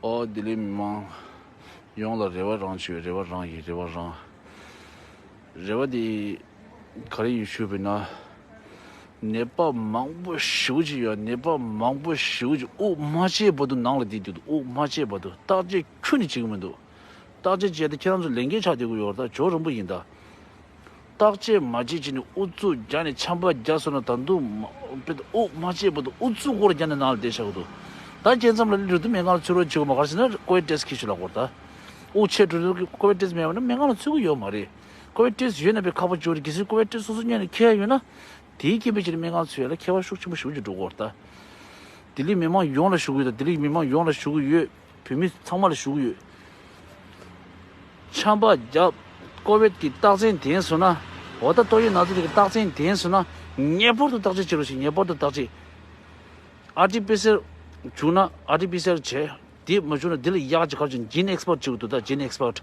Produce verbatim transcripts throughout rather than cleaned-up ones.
ཨོ་ལྡི་ལི་མི་མང་ཡོངས་ལ་རེ་བ་རང་བྱོས། རེ་བ་རང་ཡིན། རེ་བ་རང་། རེ་བ་དེ་ག་རེ་ཡིན་ཞུས་པ་ཡིན་ན། ནད་པ་མང་པོ་ཞེ་པོ་ཅིག་ཡོད། ནད་པ་མང་པོ་ཞེ་པོ་ཅིག་དབུགས་མ་ཆད་བར་དུ་ནང་ལ་བསྡད་འདུག་དབུགས་མ་ཆད་བར་དུ། བརྟག་དཔྱད་ཁྱོན་ནས་བྱེད་ཀྱི་མི་འདུག་བརྟག་དཔྱད་བྱས་ཏེ་ཁྱེད་རང་ཚོ་ལས་འགན་ཆགས་བསྡད་ཀྱི་ཡོད་རེད། ད་ཇོ་རིན་པོ་ཡིན་ད། བརྟག་དཔྱད་མ་བྱེད་ཅིག་ནས་ཨུ་ཚུགས་རྒྱག་ནས་ཆམ་པ་རྒྱག་སོང་ན། ད་དུང་དབུགས་མ་ཆད་བར་དུ་ཨུ་ཚུགས་སྐོར་རྒྱག་ནས་ནང་ལ་བསྡད་བཞག་གི་འདུག་ད་རྒྱལ་མཚམས་ལ་སླེབས་དུས་སྨན་ཁང་ལ་ཚུད་རོགས་བྱེད་དགོས་མ། ག་རེ་ཟེར་ན་ཀོ་བིད་ཊེ་སི་ཁྱེར་ཤོག་ལབ་དགོས་རེད་ད། དབུགས་ཆད་འགྲོ་དུས་ཀོ་བིད་ཊེ་སི་མེད་པ་ན་སྨན་ཁང་ལ་ཚུད་ཀྱི་ཡོད་མ་རེད། ཀོ་བིད་ཊེ་སི་ཡོད་ན་དཔེ་ཁག་པོ་ཅིག་རེད། གལ་སྲིད་ཀོ་བིད་ཊེ་སི་སོ་སོ་ཉོས་ནས་ཁྱེར་ཡོད་ན། དེའི་རྐྱེན་པས་ཕྱིར་སྨན་ཁང་ཚུད་ཡ་ལ་ཁྱད་པར་ཤུགས་ཆེན་པོ་ཞེ་པོ་ཅིག་འགྲོ་གི་ཡོད་རེད་ད། ལྡི་ལི་མི་མང་ཡོངས་ལ་ཞུ་གི་ཡོད་ད། ལྡི་ལི་མི་མང་ཡོངས་ལ་ཞུ་གི་ཡོད། བོད་མི་ཚང་མ་ལ་ཞུ་གི་ཡོད། ཆམ་པ་བརྒྱབ། ཀོ་བིད་ཀྱི་རྟགས་མཚན་ལྡན་སོང་ན། འོ་ད་ཏོག་དབྱིབས་ན་ཚ་དེ་གི་རྟགས་མཚན་ལྡན་སོང་ན། ངེས་པར་དུ་བརྟག་དཔྱད་བྱེད་རོགས་ཞེས། ངེས་པར་དུ་བརྟག་དཔྱད། ཨར་ཊི་པི་སི་ཨར་བྱུང་ན་ཨར་ཊི་པི་སི་ཨར་བྱས། དེ་མ་བྱུང་ན་དེ་ལ་ཡག་ཅིག་ག་རེ་བྱུང་། ཇིན་ཨེགས་པར་ཊི་བྱེད་དགོས་འདུག་ད་ཇིན་ཨེགས་པར་ཊི།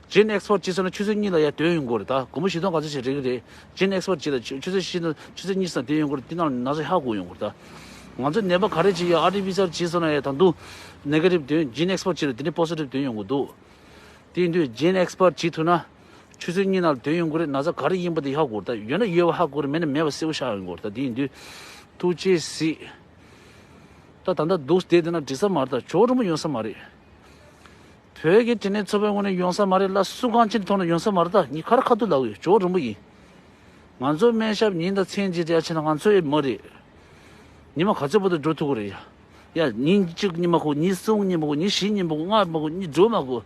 ཇིན་ཨེགས་པར་ཊི་བྱས་སོང་ན་ཆུ་ཚོད་གཉིས་ལ་ཡར་འདོན་ཡོང་གི་རེད་ད། སྒོར་མོ་བཞི་སྟོང་ག་ཚོད་ཞིག་རེག་གི་རེད། ཇིན་ཨེགས་པར་ཊི་བྱས་ད་ཆུ་ཆུ་ཚོད་བཞི་ནང་ཆུ་ཚོད་གཉིས་སུ་འདོན་ཡོང་གི་རེད། དེ་ནང་ལ་ན་ཚ་ཧ་གོ་ཡོང་གི་རེད་ད། ང་ཚོ་ནད་པ་ག་རེ་བྱེད་ཡ། ཨར་ཊི་པི་སི་ཨར་བྱས་སོང་ན་ཡ་ད་དུང་ནེ་གེ་ཊིབ་འདོན། ཇིན་ཨེགས་པར་ཊི་བྱས་ལ་དེ་ནས་པོ་སི་ཊིབ་འདོན་ཡོང་གི་འདུག་དེ་ཡིན་དུས་ཇིན་ཨེགས་པར་ཊི་བྱེད་ཐུབ་ན། ཆུ་ཚོད་གཉིས་ནང་ལ་འདོན་ཡོང་གི་རེད། ན་ཚ་ག་རེ་ཡིན་པ་དེ་ཧ་གོ་གི་རེད་ད། ཡོད་ན་ཡོད་པ་ཧ་གོ་གི་རེད། མེད་ན་མེད་པ་གསལ་པོ་ཤར་ཡོང་གི་རེད་ད། དེ་ཡིན་དུས་ཐུགས་རྗེ་གཟིགས། ད་ད་ལྟ་འདུག་བསྡད་དེ་ན་འགྲིག་ས་མ་རེད་ད། ཇོ་རིན་པོ་ཡོང་ས་མ་རེད། བོད་ཀྱི་འབྲས་ནད་ཚོགས་པའི་ངོས་ནས་ཡོང་ས་མ་རེད་ལ། སུ་གང་ཅིའི་ཐོག་ནས་ཡོང་ས་མ་རེད་ད། ངས་ཁ་ར་ཁ་ཐུག་ལབ་ཡོད། ཇོ་རིན་པོ་ཡིན། ང་ཚོ་སྨན་ཞབས་ཉིན་དང་མཚན་གཅིག་བསྡད་ཡ་བྱས་ན་ང་ཚོ་ཨེ་མ་རེད། ཉི་མ་ག་ཚོད་བར་དུ་འགྲོ་ཐུབ་ཀྱི་རེད་ཡ། ཡ་ཉིན་གཅིག་ཉི་མ་གོ། ཉིན་གསུམ་ཉི་མ་གོ། ཉིན་བཞི་ཉི་མ་གོ། ལྔ་མ་གོ། ཉིན་དྲུག་མ་གོ།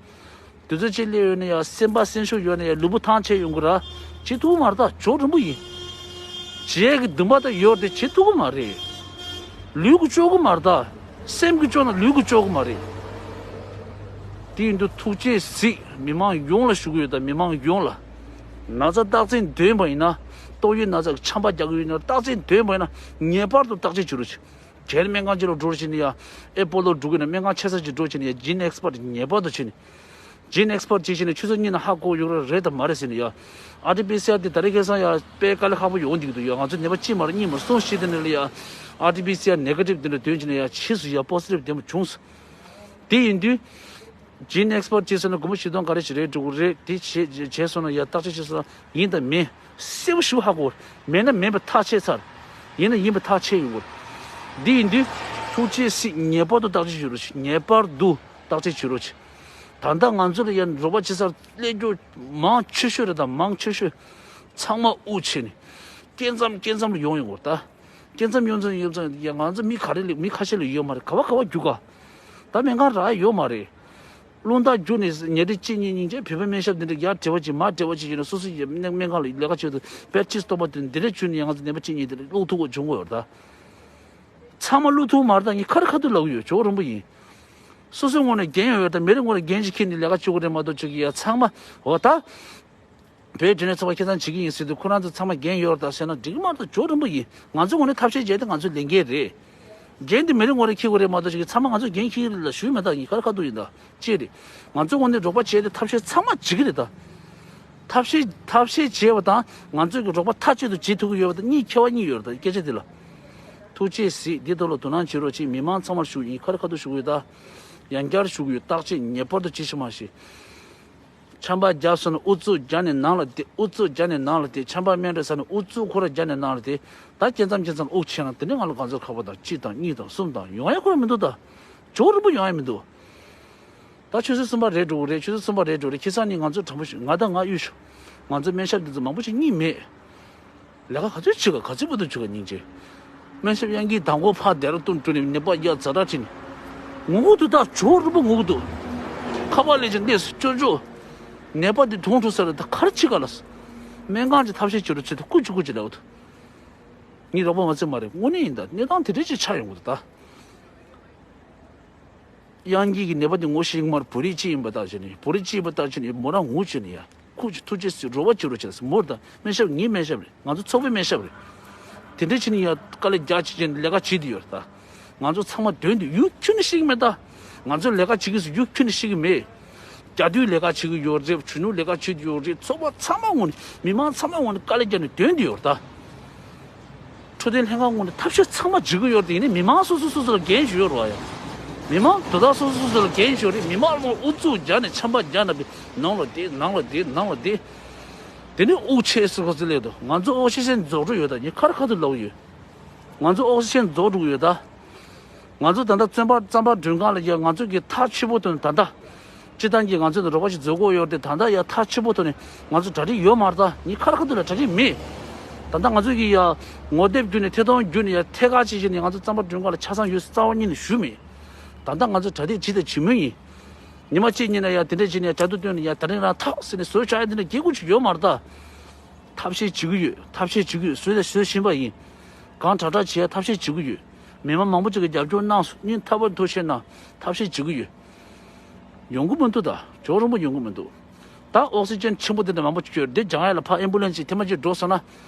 དུས་ཚོད་གཅིག་སླེབས་ཡོང་ན་ཡ་སེམས་པ་སེམས་ཤུགས་ཡོད་ན་ཡ་ལུས་པོ་ཐང་ཆད་ཡོང་གི་ར། བྱེད་ཐུབ་ཀྱི་མ་རེད་ད། ཇོ་རིན་པོ་ཡིན། བྱེད་ཀྱི་འདུན་པ་ད་ཡོད་དེ་བྱེད་ཐུབ་ཀྱི་མ་རེད། ལུས་ཀྱིས་ལྕོགས་ཀྱི་མ་རེད་ད། སེམས་ཀྱིས་ལྕོགས་ན་ལུས་ཀྱིས་ལྕོགས་ཀྱི་མ་རེད། དེ་ཡིན་དུས་ཐུགས་རྗེ་གཟིགས། མི་མང་ཡོངས་ལ་ཞུ་གི་ཡོད་ད། མི་མང་ཡོངས་ལ། ན་ཚ་རྟགས་མཚན་འདོན་པ་ཡིན་ན། ཏོག་དབྱིབས་ན་ཚ་གི་ཆམ་པ་རྒྱག་གི་ཡོད་ན། རྟགས་མཚན་འདོན་པ་ཡིན་ན་ངེས་པར་དུ་བརྟག་དཔྱད་བྱེད་རོགས་བྱེད། གལ་སྨན་ཁང་ཅིག་ལ་འགྲོ་བྱས་ནས་ཡ། ཨེ་པོ་ལོ་འགྲོ་གི་ན་སྨན་ཁང་ཆེ་ས་ཅིག་འགྲོ་བྱས་ནས་ཡ། ཇིན་ཨེགས་པར་ཊི་ངེས་པར་དུ་བྱས་ནས། ཇིན་ཨེགས་པར་ཊི་བྱས་བྱས་ནས་ཆུ་ཚོད་གཉིས་ནང་ཧ་གོ་ཡོང་གི་རེད་དམ་མ་རེད་ཟེར་ནས་ཡ། ཨར་ཊི་པི་སི་ཨར་དེ་ད་རེས་ཁ་སང་ཡ་དཔེ་དཀའ་ལས་ཁག་པོ་ཡོང་བསྡད་ཀྱི་འདུག་ཡ། ང་ཚོ་ནད་པ་གཅིག་མ་རེད་གཉིས་མ་རེད་གསུམ་བཞི་དེ་འདྲ་ལ་ཡ། ཨར་ཊི་པི་སི་ཨར་ནེ་གེ་ཊིབ་དེ་འདྲ་འདོན་བྱས་ནས་ཡ། ཕྱིས་སུ་ཡ་པོ་སི་ཊིབ་བདེ་མོ་བྱུང་སོང་། དེ་ཡིན་དུས། ཇིན་ཨེགས་པར་ཊི་བྱས་སོང་ན་སྒོར་མོ་བཞི་སྟོང་ག་རེ་ཞིག་རེད་འགྲོ་གི་རེད། དེ་བྱས་བྱས་སོང་ན་ཡ་བརྟག་དཔྱད་བྱས་སོང་ན་ཡིན་དང་མིན་གསལ་པོ་ཞེ་པོ་ཧ་གོ། མེད་ན་མེད་པ་ཐག་ཆོད་ཚར། ཡིན་ན་ཡིན་པ་ཐག་ཆོད་ཡོང་གི་རེད། འདི་ཡིན་དུས་ཐུགས་རྗེ་གཟིགས། ངེས་པར་དུ་བརྟག་དཔྱད་བྱེད་རོགས་བྱེད། ངེས་པར་དུ་བརྟག་དཔྱད་བྱེད་རོགས་བྱེད། ད་ལྟ་ང་ཚོ་ལ་ཡ་རོགས་པ་བྱེད་སར་སླེབས་རྒྱུ་མང་ཆེ་ཤོས་རེད་ད། མང་ཆེ་ཤོས་ཚང་མ་དབུགས་ཆད་ནས་སྐྱེ་མཚམས་སྐྱེ་མཚམས་ལ་ཡོང་ཡོང་གི་རེད་ད། སྐྱེ་མཚམས་ཡོང་མཚམས་ཡོང་མཚམས་ཡ་ང་ཚོ་མི་ག་རེ་ལ་མི་ཁ་ཤས་ལ་ཡོད་མ་རེད། ག་བ་ག་བ་རྒྱུག་ག་ད་སྨན་ཁང་རག་ཡོད་མ་རེད། རླུང་རྟ་རྒྱུག་ནས་ཉལ་ཁྲི་གཅིག་གཉིས་གཉིས་ཅན་བོད་པ་སྨན་ཞབས་འདི་འདྲ་ཡར་འབྲེལ་བ་ཅིག་མར་འབྲེལ་བ་ཅིག་ཡོད་ན་སོ་སོ་ཡི་སྨན་ཁང་ལ་ལས་ཀ་བྱེད་དུ་བེད་ཅིག་སྟོང་པ་དེ་འདི་འདྲ་བྱུང་ནས་ཡ་ང་ཚོ་ནད་པ་གཅིག་གཉིས་དེ་འདྲ་ཀློག་ཐུབ་པ་བྱུང་གི་ཡོད་རེད་ད། ཚང་མ་ཀློག་ཐུབ་མ་རེད་ད། ངས་ཁ་རི་ཁ་ཐུག་ལབ་གི་ཡོད། ཇོ་རིན་པོ་ཡིན། སོ་སོའི་ངོས་ནས་འགན་ཡོད་ཡོད་ད། མི་རེ་ངོས་ནས་འགན་ཅིག་འཁྱེར་ནས་ལས་ཀ་བྱེད་དགོས་རེད་མ་གཏོགས་ཅིག་ཡ་ཚང་མ་འོ་ད། བོད་འབྲེལ་ནས་ཚོགས་པ་ཁེ་བཟང་བྱེད་ཀྱི་ཡིན་ཟེར་དུས་ཁོ་རང་ཚོ་ཚང་མ་འགན་ཡོད་རེད་ད་ཟེར་ན་འགྲིག་གི་མ་རེད་ད། ཇོ་རིན་པོ་ཡིན། ང་ཚོ་ངོས་ནས་ཐབས་ཤེས་བྱས་ཏེ་ང་ཚོའི་ལས་འགན་རེད། འགན་དེ་མི་རེ་ངོ་རེ་འཁྱེར་དགོས་རེད་མ་གཏོགས་ཅིག་ཚང་མ་ང་ཚོ་འགན་འཁྱེར་གྱི་རེད་ལ་ཞུས་མེད་ད། ངས་ཁ་རི་ཁ་ཐུག་ཡིན་ད། ཅེས་རེད། ང་ཚོ་ངོས་ནས་རོགས་པ་བྱས་ཏེ་ཐབས་ཤེས་ཚང་མ་བྱེད་ཀྱི་རེད་ད། ཐབས་ཤེས་ཐབས་ཤེས་བྱས་པ་དང་ང་ཚོས་ཀྱི་རོགས་པ་མཐའ་གཅིག་ཏུ་བྱེད་ཐུབ་ཀྱི་ཡོད་པ་དང་གཉིས་ཁྱད་པར་གཉིས་ཡོད་རེད་ད། སྐད་ཆ་འདི་ལ། ཐུགས་རྗེ་གཟིགས། འདི་ཐོག་ལ་དོ་སྣང་བྱེད་རོགས་བྱེད། མི་མང་ཚང་མར་ཞུ་ཡིན། ཁ་རི་ཁ་ཐུག་ཞུ་གི་ཡོད་ད། ཡང་བསྐྱར་ཞུ་གི་ཡོད། བརྟག་དཔྱད་ངེས་པར་དུ་བྱེད་ཤེས་མ་ཤེས། ཆམ་པ་བརྒྱབ་སོང་ན་ཨུ་ཚུགས་རྒྱག་ནས་ནང་ལ་བསྡད། ཨུ་ཚུགས་རྒྱག་ནས་ནང་ལ་བསྡད། ཆམ་པ་སྨན་སྤྲད་ཚར་ནས་ཨུ་ཚུགས་ཁོ་ར་རྒྱག་ནས་ནང་ལ་བསྡད། ད་སྐྱེ་མཚམས་སྐྱེ་མཚམས་དབུགས་ཆད་ན་དེ་ནས་ང་ལ་གང་ཚོད་ཁག་པོ་དང་གཅིག་དང་གཉིས་དང་གསུམ་དང་ཡོང་ཡ་ཁོ་ར་མི་འདུག་ད། ཇོ་རིན་པོ་ཡོང་ཡ་མི་འདུག་ད་ཆུ་ཚོད་གསུམ་པ་རེད་འགྲོ་གི་རེད། ཆུ་ཚོད་གསུམ་པ་རེད་འགྲོ་རེད། ཁ་སང་ནས་ང་ཚོ་དྲང་པོ་ཞུ། ང་དང་ང་གཡུག་ཞུ། ང་ཚོ་སྨན་ཞབས་འདི་ཚོ་མང་པོ་ཞིག་གཉིད་མེད། ལས་ཀ་ག་ཚོད་བྱེད་ག་ག་ཚོད་བར་དུ་བྱེད་ག་སྙིང་རྗེ། སྨན་ཞབས་གཡང་སྐྱིད་དང་པོ་ཕར་ལྡེ་ར་ལྡུན་འགྲོ་ནས་ནད་པ་ཡ་ཛ་དྲག་ཁྲིད་ནས། ངུ་གི་འདུག་ད་ཇོ་རིན་པོ་ངུ་གི་འདུག་ཁ་པར་ལས་ཀྱང་གནས་སུ་ཅོ་ཅོ། ནད་པ་འདི་གྲོངས་འགྲོ་ས་རེད་ད། ག་རེ་བྱེད་ག་ལ། སྨན་ཁང་གི་ཐབས་ཤེས་བྱེད་རོགས་བྱེད་དུ་སྐུ་མཁྱེན་སྐུ་མཁྱེན་ལབ་འདུག་ངས་རོགས་པ་མ་བྱེད་མ་རེད། དངོས་གནས་ཡིན་ད། གནས་སྟངས་དེ་འདྲ་ཅིག་ཆགས་ཡོང་གི་འདུག་ད། གཡང་སྐྱིད་ཀྱི་ནད་པ་དེ་ངོ་ཤེས་ཀྱི་མ་རེད། བོད་རིགས་གཅིག་ཡིན་པ་བརྟག་བྱས་ནས། བོད་རིགས་གཅིག་ཡིན་པ་བརྟག་བྱས་ནས་མོ་རང་ངུ་བྱས་ནས་ཡ། ཁུ་ཅི་ཐུགས་རྗེ་ཆེ་རོགས་པ་བྱེད་རོགས་བྱས་ཟེར། མོར་ད་སྨན་ཞབས་ངའི་སྨན་ཞབས་རེད། ང་ཚོ་ཚོགས་པའི་སྨན་ཞབས་རེད། དེ་འདྲ་བྱས་ནས་ཡ་དཀའ་ལས་རྒྱག་བྱས་བྱས་ནས་ལས་ཀ་བྱེད་དུ་ཡོད་རེད་ད། ང་ཚོ་ཚང་མ་དོན་དུ་ཡུལ་ཁྱོན་ནས་ཤེས་ཀྱི་མེད་ད། ང་ཚོ་ལས་ཀ་བྱེད་ཀྱི་སུ་ཡུལ་ཁྱོན་ནས་ཤེས་ཀྱི་མེད། རྒྱ་དུས་ལས་ཀ་བྱེད་ཀྱི་ཡོད་རེད། གཞོན་ནུ་ལས་ཀ་བྱེད་ཀྱི་ཡོད་རེད། ཚོགས་པ་ཚང་མ་ངོས་ནས་མི་མང་ཚང་མ་ངོས་ནས་དཀའ་ལས་རྒྱག་ནས་དོན་དུ་ཡོད་རེད་ད། འཕྲོད་བསྟེན་ལྷན་ཁང་ངོས་ནས་ཐབས་ཤེས་ཚང་མ་བྱེད་ཀྱི་ཡོད་རེད་དེ། ཡིན་ནའི་མི་མང་སོ་སོ་སོ་སོ་ལ་འགན་ཞུས་ཡོད་རེད་བ་ཡ། མི་མང་དོ་བདག་སོ་སོ་སོ་ལ་འགན་ཤོར་རེད། མི་མང་ལ་ཨུ་ཚུགས་རྒྱག་ནས་ཆམ་པ་རྒྱག་ནས་ནང་ལ་བསྡད། ནང་ལ་བསྡད། ནང་ལ་བསྡད། དེ་ནས་དབུགས་ཆད་སོང་ཟེར་སླེབས་འདུག་ང་ཚོ་ཨོག་སི་ཇན་རྫོགས་འགྲོ་ཡོད། ད་ངས་ཁ་རི་ཁ་ཐུག་ལབ་ཡོད། ང་ཚོ་ཨོག་སི་ཇན་རྫོགས་འགྲོ་གི་ཡོད་ད། ང་ཚོ་ད་ལྟ་རྩམ་པ་རྩམ་པ་མགྲོན་ཁང་ལ་ཡ་ང་ཚོ་གི་ཐག་ཆོད་པོ་ཐོན། ད་ལྟ་སྤྱི་བཏང་གི་ང་ཚོ་ལ་རོགས་པ་ཞིག་བཟོ་དགོས་ཡོད་དེ། ད་ལྟ་ཡ་ཐག་ཆོད་པོ་ཐོན་ནས་ང་ཚོ་གྲ་སྒྲིག་ཡོད་མ་རེད། ད་ངས་ཁ་རི་ཁ་ཐུག་ལ་གྲ་སྒྲིག་མེད། ད་ལྟ་ང་ཚོ་གི་ཡ་ངོ་དེབ་བརྒྱུད་ནས་ཐད་གཏོང་བརྒྱུད་ནས་ཡ་ཐད་ཀར་བྱེད་བཞིན་ནས་ང་ཚོ་རྩམ་པ་མགྲོན་ཁང་ལ་ཆ་ཚང་ཡོད་རྩ་བ་ཉིད་ནས་ཞུས་མེད། ད་ལྟ་ང་ཚོ་གྲ་སྒྲིག་བྱེད་དང་བྱེད་མུས་ཡིན། ཉི་མ་གཅིག་གཉིས་ན་ཡ་དེ་འདྲ་བྱས་ནས་གྲ་སྒྲིག་བཏོན་ནས་ཡ་ད་རིང་རང་ཐག་ཟེར་ནས་བཟོ་བྱ་ཡ་དེ་འདྲ་སྐྱེ་དགུ་ཅིག་ཡོད་མ་རེད་ད། ཐབས་ཤེས་བྱེད་ཀྱི་ཡོད། ཐབས་ཤེས་བྱེད་ཀྱི་ཡོད། བཟོས་དང་བཟོས་བཞིན་པ་ཡིན། གང་དྲག་དྲག་བྱེད་ཡ་ཐབས་ཤེས་བྱེད་ཀྱི་ཡོད། མི་མང་མང་པོ་ཅིག་གིས་རྒྱབ་སྐྱོར་གནང་སོང་། སྙིང་ཐག་པ་ནས་ཐུགས་རྗེ་ཆེ་གནང་། ཐབས་ཤེས་བྱེད་ཀྱི་ཡོད། ཡོང་གི་མི་འདུག་ད་ཇོ་རིན་པོ་ཡོང་གི་མི་འདུག་ད་ཨོག་སི་ཅན་ཆེན་པོ་དེ་འདྲ་མང་པོ་ཅིག་ཡོད་རེད། འདི་སྦྱང་ཡ་ལ་ཕར་ཨེམ་བུ་ལན་སི་ཅིག་ཐེངས་མ་གཅིག་འགྲོ་སོང་ན།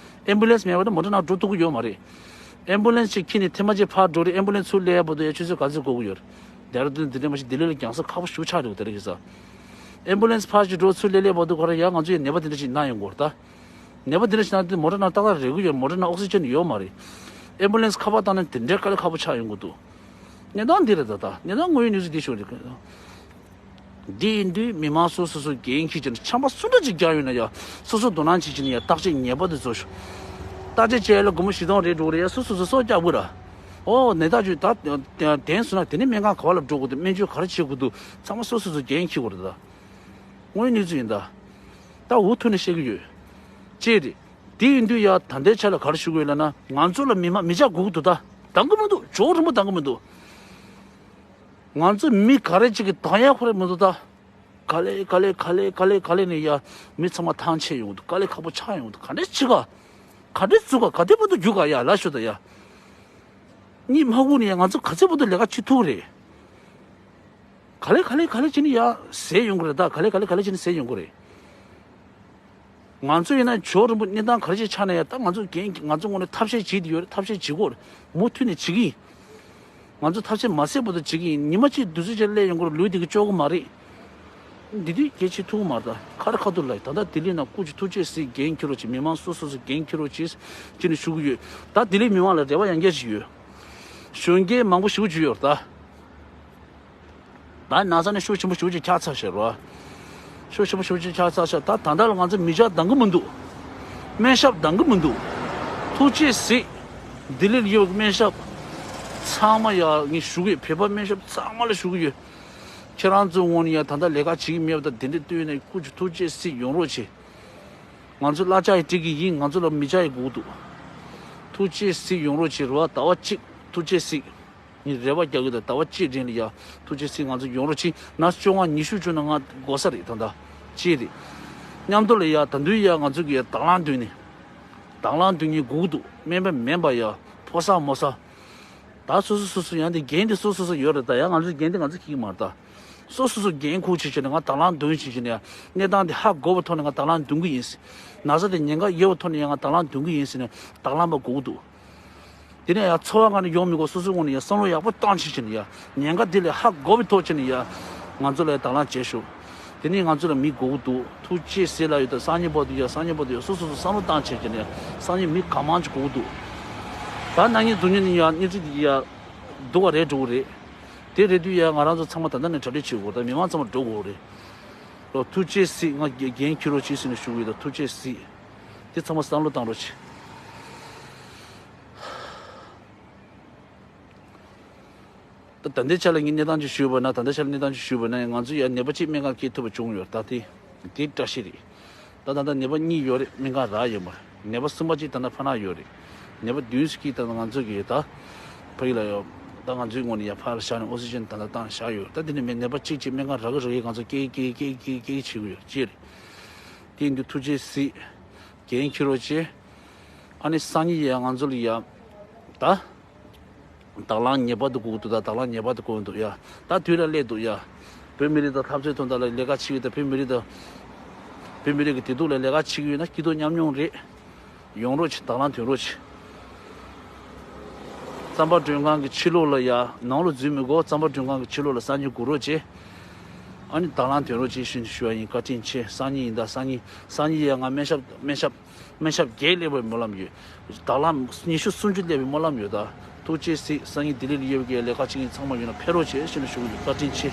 ཨེམ་བུ་ལན་སི་མེད་པ་དེ་མོ་ཊ་ནང་འགྲོ་ཐུབ་ཀྱི་ཡོད་མ་རེད། ཨེམ་བུ་ལན་སི་ཅིག་ཁྱེར་ནས་ཐེངས་མ་གཅིག་ཕར་འགྲོ་རེད། ཨེམ་བུ་ལན་སི་ཚུར་སླེབས་ཡ་བར་དུ་ཡ་ཆུ་ཚོད་ག་ཚོད་འགོར་གྱི་ཡོད་རེད། ལྡེ་ར་ལྡུན་དེ་འདྲ་མ་གཞི་ལྡི་ལི་ལ་རྒྱང་སྲིང་ཁག་པོ་ཞེ་པོ་ཆགས་འདུག་དེ་རིང་ཁ་སང་། ཨེམ་བུ་ལན་སི་ཕར་ཅིག་འགྲོ་ཚུར་སླེབས་སླེབས་བར་དུ་ཁོ་རང་ཡ་ང་ཚོ་ཡ་ནད་པ་དེ་འདྲ་ཞིག་ན་ཡོང་གི་ཡོད་རེད་ད། ནད་པ་དེ་འདྲ་ཞིག་ན་དེ་མོ་ཊ་ནང་ཏག་ཏག་རེག་གི་ཡོད། མོ་ཊ་ནང་ཨོག་སི་ཅན་ཡོད་མ་རེད། ཨེམ་བུ་ལན་སི་ཁ་པར་བཏང་ན་དེ་འདྲའི་དཀའ་ལས་ཁག་པོ་ཆགས་ཡོང་གི་འདུག་གནས་སྟངས་འདི་རེད་ད། ད་གནས་སྟངས་དངོས་ཡོད་གནས་ཚུལ་འདི་ཞུ་རེད། འདི་ཡིན་དུས་མི་མང་སོ་སོ་སོ་འགན་འཁྱེར་བྱས་ནས་ཆམ་པ་སུ་འདྲ་ཅིག་བརྒྱབ་ཡོད་ན་ཡ་སོ་སོ་དོ་སྣང་བྱེད་བྱས་ནས་ཡ་བརྟག་དཔྱད་ངེས་པར་དུ་བཟོ་ཤོག་བརྟག་དཔྱད་བྱས་ལ་སྒོར་མོ་བཞི་སྟོང་རེ་འགྲོ་གི་རེད། ཡ་སོ་སོ་སོ་སོ་རྒྱག་དགོས་ར། ཨོ་ནད་རྟགས་བརྗོད་ད་བདེན་སོང་ན་དེ་ནས་སྨན་ཁང་ག་པ་ལ་འགྲོ་དགོས་འདུག་སྨན་བཅོས་ག་རེ་བྱེད་དགོས་འདུག་ཚང་མ་སོ་སོ་སོ་འགན་འཁྱེར་དགོས་རེད་ད། དངོས་ཡོད་གནས་ཚུལ་ཡིན་ད། ད་འུ་ཐུག་ནས་བཤད་ཀྱི་ཡོད། ཅེས་རེད། དེ་ཡིན་དུས་ཡ་ད་ལྟའི་ཆ་ལ་ག་རེ་ཞུ་དགོས་ལབ་ན་ང་ཚོ་ལ་མི་མ་མི་ཆ་དགོས་ཀྱི་འདུག་ད་འདང་གི་མི་འདུག་ཇོ་རིན་པོ་འདང་གི་མི་འདུག་ང་ཚོ་མི་ག་རེ་ཅིག་གི་འདང་ཡ་ཁོ་རེ་མི་འདུག་ད། ག་ལེ་ག་ལེ་ག་ལེ་ག་ལེ་ག་ལེ་ནས་ཡ་མི་ཚང་མ་ཐང་ཆད་ཡོང་འདུག་དཀའ་ལས་ཁག་པོ་ཆགས་ཡོང་འདུག་ག་འདྲས་བྱེད་ག་ག་འདྲས་བཙུགས་ག་ག་དེ་བར་དུ་རྒྱུག་ག་ཡ་ལ་ཤོད་ད་ཡ། གཉིད་མ་ཁུག་ནས་ཡ་ང་ཚོ་ག་ཚོད་བར་དུ་ལས་ཀ་བྱེད་ཐུབ་རེད། ག་ལེ་ག་ལེ་ག་ལེ་བྱས་ནས་ཡ་ཟད་ཡོང་གི་རེད་ད། ག་ལེ་ག་ལེ་ག་ལེ་བྱས་ནས་ཟད་ཡོང་གི་རེད། ང་ཚོ་ཡིན་ན་ཇོ་རིན་པོ་གནས་སྟངས་ག་རེ་ཅིག་ཆགས་ན་ཡང་ད་ང་ཚོ་འགན་ང་ཚོ་ངོས་ནས་ཐབས་ཤེས་བྱེད་ཀྱི་ཡོད་རེད། ཐབས་ཤེས་བྱེད་དགོས་རེད། མུ་མཐུད་ནས་བྱེད་ཀྱི་ཡིན། ང་ཚོ་ཐབས་ཤེས་མ་ཟད་པ་དུ་བྱེད་ཀྱི་ཡིན། ཉི་མ་གཅིག་དུས་ཚོད་ཅིག་སླེབས་ཡོང་གི་རེད། ལུས་འདི་གི་ལྕོགས་ཀྱི་མ་རེད། འདི་དུས་སྐད་ཆ་ཐུག་གི་མ་རེད། ད་ཁ་རི་ཁ་ཐུག་ལ་ད་ལྟ་ལྡི་ལི་ནང་སྐུ་མཁྱེན་ཐུགས་རྗེ་གཟིགས། འགན་འཁྱེར་རོགས་བྱེད། མི་མང་སོ་སོ་སོ་འགན་འཁྱེར་རོགས་བྱེད་ཅེས་ནས་ཞུ་གི་ཡོད། ད་ལྡི་ལི་མི་མང་ལ་རེ་བ་ཡང་བསྐྱར་ཞིག་ཡོད། གཞོན་སྐྱེས་མང་པོ་ཞེ་པོ་ཅིག་ཡོད་རེད་ད། ད་ན་ཚ་ནི་ཤུགས་ཆེན་པོ་ཞེ་པོ་ཅིག་ཁྱག་ཚར་ཤག་རོ། ཤུགས་ཆེན་པོ་ཞེ་པོ་ཅིག་ཁྱག་ཚར་ཤག་ད་ད་ལྟ་ལ་ང་ཚོ་མི་ཇག་འདང་གི་མི་འདུག་སྨན་ཞབས་འདང་གི་མི་འདུག་ཐུགས་རྗེ་གཟིགས། ལྡི་ལི་ལ་ཡོད་པའི་སྨན་ཞབས་ཚང་མ་ཡ་ངས་ཞུ་གི་ཡོད། བོད་པ་སྨན་ཞབས་ཚང་མ་ལ་ཞུ་གི་ཡོད། ཁྱེད་རང་ཚོའི་ངོས་ནས་ཡ་ད་ལྟ་ལས་ཀ་བྱེད་ཀྱི་མེད་པ་དང་དེ་འདྲ་ལྟོས་ནས་སྐུ་མཁྱེན་ཐུགས་རྗེ་གཟིགས་ཡོང་རོགས་བྱེད། ང་ཚོ་གླ་ཆ་ཡི་སྤྲད་ཀྱི་ཡིན། ང་ཚོ་ལ་མི་ཇག་ཡི་དགོས་འདུག་ཐུགས་རྗེ་གཟིགས་ཡོང་རོགས་བྱེད་རོ། ཟླ་བ་གཅིག་ཐུགས་རྗེ་གཟིགས། ངས་རེ་བ་རྒྱག་གི་འདུག་ཟླ་བ་གཅིག་རིང་ལ་ཡ་ཐུགས་རྗེ་གཟིགས་ང་ཚོ་ཡོང་རོགས་གྱིས། ནས་བཅོ་ལྔ་ཉི་ཤུ་བཅུ་ན་ང་དགོས་ས་རེད། ད་ལྟ་གཅིག་རེད། མཉམ་དུ་ལ་ཡ་ད་དུང་ཡ་ང་ཚོ་གི་ཡ་དང་བླངས་མདུན་ནས་དང་བླངས་མདུན་ནས་སྒུག་འདུག་སྨན་པ་མིན་པ་ཡ་ཕོ་གསར་མོ་གསར། ད་སོ་སོ་སོ་སོ་ཡང་དེ་འགན་དེ་སོ་སོ་སོ་ཡོད་རེད། ད་ཡ་ང་ཚོའི་འགན་དེ་ང་ཚོ་འཁྱེར་གྱི་མ་རེད་ད། སོ་སོ་སོ་འགན་འཁུར་བྱེད་བྱེད་ནས་ང་དང་བླངས་མདུན་བྱེད་བྱེད་ནས་ཡ་གནས་སྟངས་དེ་ཧ་གོ་བའི་ཐོག་ནས་ང་དང་བླངས་མདུན་གྱི་ཡིན། ན་ཚ་དེ་ཉེན་ཁ་ཡོད་པའི་ཐོག་ནས་ཡ་ང་དང་བླངས་མདུན་གྱི་ཡིན་ཟེར་ནས་དང་བླངས་པ་སྒུག་འདུག་དེ་ནས་ཡང་ཚོར་བ་ངང་ནས་ཡོང་མི་དགོས། སོ་སོའི་ངོས་ནས་ཡང་བསམ་བློ་ཡག་པོ་བཏང་བྱེད་བྱེད་ནས་ཡང་ཉེན་ཁ་འདི་ལས་ཧ་གོ་བའི་ཐོག་བྱེད་ནས་ཡང་ང་ཚོ་ལ་ཡང་དང་བླངས་བྱེད་ཤོག་དེ་ནས་ང་ཚོ་ལ་མི་དགོས་ཀྱི་འདུག་ཐུགས་རྗེ་གཟིགས་ལ་ཡོད་དང་སང་ཉིན་བར་དུ་ཡང་སང་ཉིན་བར་དུ་ཡང་སོ་སོ་སོ་བསམ་བློ་བཏང་བྱེད་བྱེད་ནས་ཡང་སང་ཉིན་མི་གང་མང་ཅིག་དགོས་ཀྱི་འདུག་ད་ན་ནིང་འཛུགས་ཉིན་ནས་ཡང་སྣེ་ཁྲིད་འདི་ཡང་སྡུག་པ་རེད་འགྲོ་གི་རེད། དེ་རེད་དུས་ཡང་ང་རང་ཚོ་ཚང་མ་ད་ལྟ་ནས་གྲ་སྒྲིག་བྱེད་དགོས། ད་མི་མང་ཚང་མ་འགྲོ་དགོས་རེད། ལོ་ཐུགས་རྗེ་གཟིགས། ང་འགན་འཁྱེར་རོགས་བྱེད་ཟེར་ནས་ཞུ་གི་ཡོད། ད་ཐུགས་རྗེ་གཟིགས། དེ་ཚང་མ་བསམ་བློ་བཏང་རོགས་བྱེད། ད་ད་ལྟའི་ཆ་ལ་ངས་གནས་སྟངས་ཅིག་ཞུས་པ་ན། ད་ལྟའི་ཆ་ལ་གནས་སྟངས་ཅིག་ཞུས་པ་ན་ང་ཚོ་ཡང་ནད་པ་གཅིག་སྨན་ཁང་སྐྱེལ་ཐུབ་པ་བྱུང་ཡོད། ད་དེ་དེ་བཀྲ་ཤིས་རེད། ད་ད་ལྟ་ནད་པ་གཉིས་ཡོད་རེད། སྨན་ཁང་རག་ཡོད་མ་རེད། ནད་པ་གསུམ་པ་གཅིག་ད་ལྟ་ཕར་ན་ཡོད་རེད། ནད་པ་བདུན་ཅིག་ད་ལྟ་ང་ཚོ་གི་ད་ཕ་གི་ལ་ཡོད། ད་ང་ཚོའི་ངོས་ནས་ཡང་ཕར་བཞག་ནས་ཨོག་སི་ཇན་ད་ལྟ་བཏང་བཞག་ཡོད། ད་དེ་ནས་མེད་ནད་པ་གཅིག་གཅིག་སྨན་ཁང་རག་གི་རག་གི་ང་ཚོ་སྐྱེལ་སྐྱེལ་སྐྱེལ་སྐྱེལ་སྐྱེལ་བྱེད་ཀྱི་ཡོད། གཅིག་རེད། དེ་ཡིན་དུས་ཐུགས་རྗེ་གཟིགས། འགན་འཁྱེར་རོགས་བྱེད། ཨ་ནི་སང་ཉིན་ཡང་ང་ཚོ་ལ་ཡ་ད་དང་བླངས་ངེས་པར་དུ་དགོས་འདུག་ད་དང་བླངས་ངེས་པར་དུ་དགོས་འདུག་ཡ། ད་དུས་ལ་སླེབས་འདུག་ཡ། བོད་མི་རིགས་དང་འཐབ་རྩོད་དོན་དག་ལ་ལས་ཀ་བྱེད་ཀྱི་ཡོད། ད་བོད་མི་རིགས་དང་བོད་མི་རིགས་ཀྱི་བདེ་སྡུག་ལ་ལས་ཀ་བྱེད་ཀྱི་ཡོད་ན་སྐྱིད་སྡུག་མཉམ་མྱོང་རེད། ཡོང་རོགས་བྱེད། དང་བླངས་ཐོན་རོགས་བྱེད། རྩམ་པ་མགྲོན་ཁང་གི་ཕྱི་ལོགས་ལ་ཡ། ནང་ལ་འཛུལ་མི་དགོས། རྩམ་པ་མགྲོན་ཁང་གི་ཕྱི་ལོགས་ལ་སང་ཉིན་སྒུག་རོགས་བྱེད། ཨ་ནི་དང་བླངས་ཐོན་རོགས་བྱེད་ཞུ་ཞུ་བ་ཡིན། བཀའ་དྲིན་ཆེ། སང་ཉིན་ཡིན་ད། སང་ཉིན་སང་ཉིན་ཡ་ང་སྨན་ཞབས་སྨན་ཞབས་སྨན་ཞབས་བརྒྱད་སླེབས་པའི་སྨོན་ལམ་ཡོད། དང་བླངས་ཉི་ཤུ་སུམ་ཅུ་སླེབས་པའི་སྨོན་ལམ་ཡོད་ད། ཐུགས་རྗེ་གཟིགས། སང་ཉིན་ལྡི་ལི་ལ་ཡོད་པའི་ལས་ཀ་བྱེད་མཁན་ཚང་མ་ཡོད་ན་ཕེབས་རོགས་བྱེད་ཞེས་ནས་ཞུ་གི་ཡོད། བཀའ་དྲིན་ཆེ།